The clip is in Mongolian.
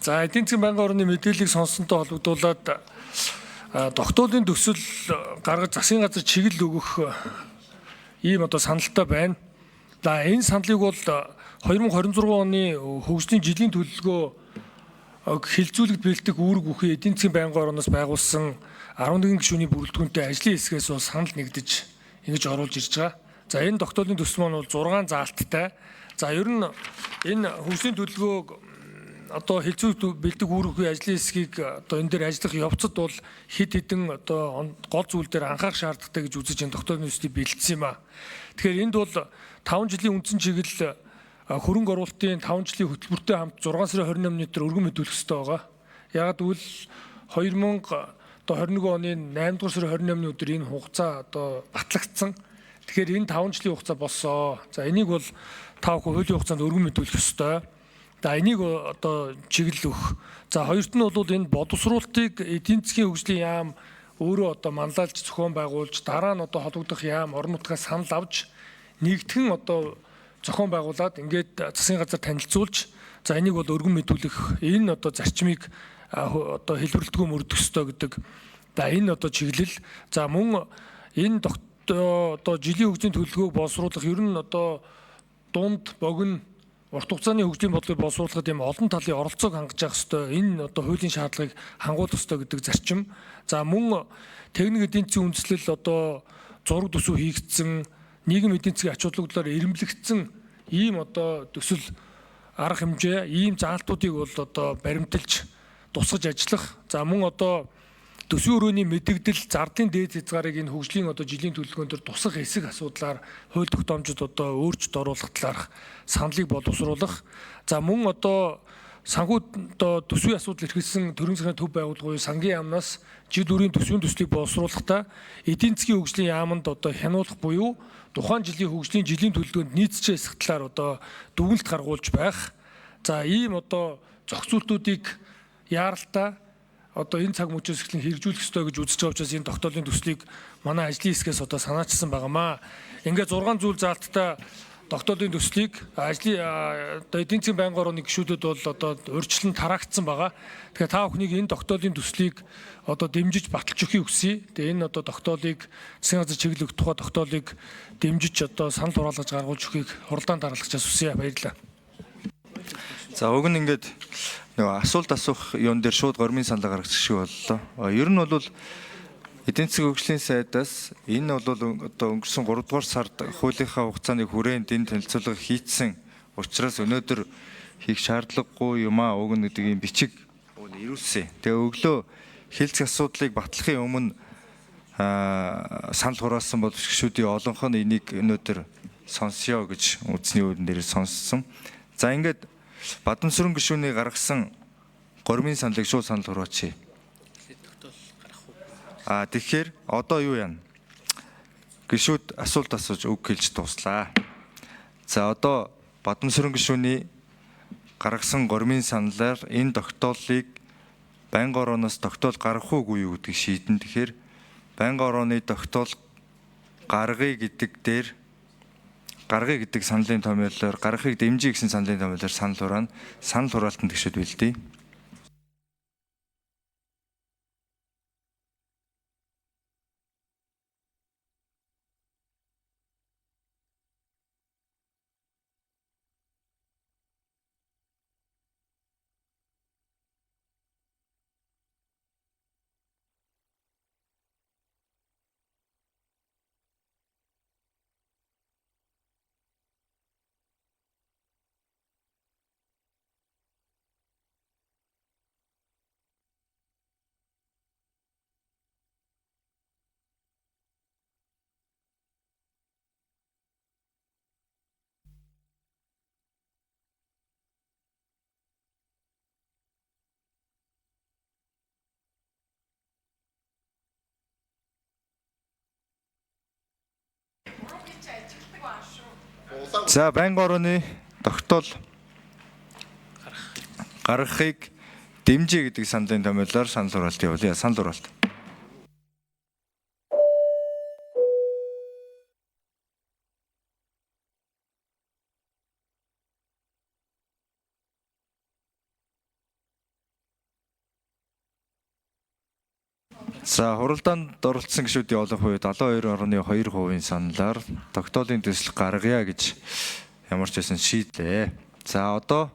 За, эдийн засгийн байнгын орны мэдээллийг сонссонтой холбогдуулаад тогтоолын төсөл гаргаж засгийн газар чиглэл өгөх ийм одоо саналтай байна. За, энэ саналыг бол 2026 оны хөгжлийн жилийн төлөвлөгөө хилцүүлэгт бэлтгэх үүрэг бүхий эдийн засгийн байнгын орноос байгуулсан 11 гишүүний бүрэлдэхүүнтэй ажлын хэсгээс бол санал нэгдэж ингэж оруулж ирж байгаа. За, энэ тогтоолын төсөл маань бол 6 заалттай. За, ер нь энэ хөгжлийн төлөвлөгөөг одоо хилцүүлэгт бэлтгэх үүрэг бүхий ажлын хэсгийг одоо энэ дээр ажиллах явцад бол хэд хэдэн одоо гол зүйл дээр анхаарах шаардлагатай гэж үзэж энэ тогтоолын төслийг бэлдсэн юм а. Тэгэхээр энд бол 5 жилийн үндсэн чиглэл хөрөнгө оруулалтын 5 жилийн хөтөлбөртэй хамт 6 сарын 28-ны өдөр өргөн мэдүүлэх ёстой байгаа. Яг гэвэл 2021 оны 8 дугаар сарын 28-ны өдөр энэ хугацаа одоо батлагдсан. Тэгэхээр энэ 5 жилийн хугацаа болсоо. За, энийг бол та бүхэн хуулийн хугацаанд өргөн мэдүүлэх ёстой. За, энийг одоо чиглэл өгөх. За, хоёрт нь бол энэ боловсруулалтыг эдийн засгийн хөгжлийн яам өөрөө одоо манлайлж зохион байгуулж, дараа нь одоо холбогдох яам орон нутгаас санал авч нэгтгэн одоо зохион байгуулад ингээд засгийн газар танилцуулж, за, энийг бол өргөн мэдүүлэх энэ одоо зарчмыг одоо хэлбэрлэлтгүй мөрдөх ёстой гэдэг. За, энэ одоо чиглэл. За, мөн энэ одоо жилийн хөгжлийн төлөвлөгөөг боловсруулах ер нь одоо дунд богино урт хугацааны хөгжлийн бодлогыг боловсруулахад ийм олон талын оролцоог хангаж явах ёстой. Энэ одоо хуулийн шаардлагыг хангуулах ёстой гэдэг зарчим. За, мөн техник эдийн засгийн үндэслэл одоо зураг төсөв хийгдсэн, нийгэм эдийн засгийн ач холбогдлоор эрэмблэгдсэн ийм одоо төсөл арга хэмжээ, ийм заалтуудыг бол одоо баримталж тусгаж ажиллах. За, мөн одоо төсвийн өрөөний мэдэгдэл зардын дээд хязгаарыг энэ хөгжлийн одоо жилийн төлөвлөгөөн дээр тусах эсэх асуудлаар хууль тогтоомжид одоо өөрчлөлт оруулах талаарх саналыг боловсруулах. За, мөн одоо санхүү одоо төсвийн асуудал эрхэлсэн төрийн засгийн төв байгууллага буюу сангийн яамнаас жил бүрийн төсвийн төслийг боловсруулахдаа эдийн засгийн хөгжлийн яаманд одоо хянуулах буюу тухайн жилийн хөгжлийн жилийн төлөвлөгөөнд нийцэж эсэх талаар одоо дүгнэлт гаргуулж байх. За, ийм одоо зохицуултуудыг яаралтай одоо энэ цаг мөчөөс эхлэн хэрэгжүүлэх ёстой гэж үзэж байгаа учраас энэ тогтоолын төслийг манай ажлын хэсгээс одоо санаачилсан байгаамаа. Ингээд 6 зүйл заалттай тогтоолын төслийг ажлын одоо эдийн засгийн байнгын орны гишүүдэд бол одоо урьдчилан тараагдсан байгаа. Тэгэхээр та бүхнийг энэ тогтоолын төслийг одоо дэмжиж баталж өгөхийг хүсье. Тэгээ энэ одоо тогтоолыг засгийн газар чиглэл өгөх тухай тогтоолыг дэмжиж одоо санал хураалгаж гаргуулж өгөхийг хуралдаан даргалагчаас хүсье. Баярлалаа. За, уг нь ингээд нөгөө асуулт асуух юун дээр шууд гормын санал гаргах шиг боллоо. Ер нь бол эдийн засгийн хөгжлийн сайдаас энэ бол одоо өнгөрсөн 3 дугаар сард хуулийнхаа хугацааны хүрээнд энэ танилцуулга хийцсэн учраас өнөөдөр хийх шаардлагагүй юм аа уг нь гэдэг юм бичиг уг нь ирүүлсэн. Тэгээ өглөө хэлцэх асуудлыг батлахын өмнө санал хураасан боловч гишүүдийн олонх нь энийг өнөөдөр сонсё гэж үзсний үүдэн дээр сонссон. За, ингээд Бадамсүрэн гишүүний гаргасан гормын саналыг шууд санал хураачъя. А тэгэхээр одоо юу яана? Гишүүд асуулт асууж үг хэлж дууслаа. За, одоо Бадамсүрэн гишүүний гаргасан гормын саналаар энэ тогтоолыг байнгын орооноос тогтоол гаргах уугүй юу гэдгийг шийдэн. Тэгэхээр байнгын орооны тогтоол гаргая гэдэг дээр гаргая гэдэг саналын томьёолоор гаргахыг дэмжиж гэсэн саналын томьёолоор санал хураана. Санал хураалтанд гишүүд бэлдээ. За, байнгын орооны тогтоол гаргахыг дэмжиж гэдэг саналын томьёолоор санал хураалт явуулъя. Санал хураалт. За, хуралдаанд оролцсон гишүүдийн олон хувь 72.2% саналаар тогтоолын төсөл гаргая гэж ямар ч байсан шийдлээ. За, одоо